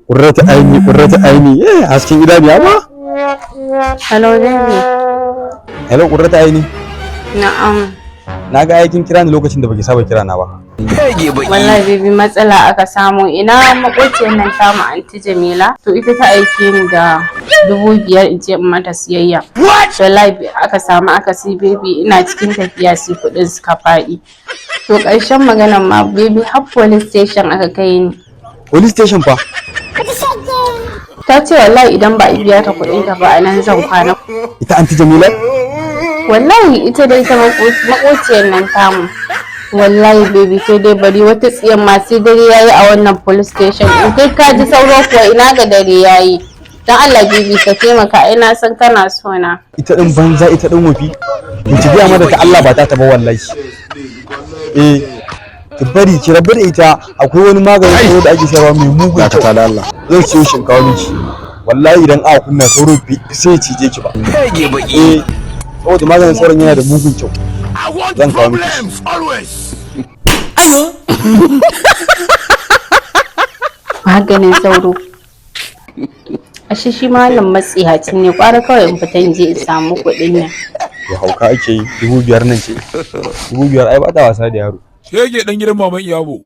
Qurratu aini, qurratu aini, eh, hasken idaniya ba. Hello, baby. Hello, qurratu aini. Na'am. Na ga aikin kira ni lokacin da baki saba kira na ba. Wallahi baby, matsala aka samu. Ina makociyar nan tamu, Anti Jamila. To ita ta aike ni da 5,000 in je in mata siyayya. Wallahi aka samu akasi, baby, ina cikin tafiya sai kuɗin suka faɗi. To ƙarshen maganan ma, baby, har police station aka kai ni. Police station fa? Ta ce wallahi idan ba a biya ta kuɗin ta ba, a nan zan kwana. Ita Anti Jamila? Wallahi ita dai, ta makociyar nan tamu. Wallahi baby, sai dai bari, wata tsiyan ma sai dare yayi a wannan police station. In kai ka ji sauro kuwa, ina ga dare yayi? Dan Allah baby, ka taimaka, ina san kana so na. Ita din banza, ita din wofi. In ki biya mata ta Allah ba ta taba wallahi. Eh, ki bari, ki rabu da ita. Akwai wani maganin sauro da ake sayarwa mai mugun kyau. Dakata da Allah. Zan siyo shinkawa miki. Wallahi idan aka kunna, sauro sai ya cije ki ba. Eh, saboda maganin sauron yana da mugun kyau. Zan kawo miki shi. Maganin sauro? Ashe shi malam matsiyacin ne. Kwara kawai in fita in je in samu kuɗin nan. To hauka ake yi? 5,000 nan ce? 5,000 ai ba ta wasa da yaro. Shege dan gidan maman Iyabo.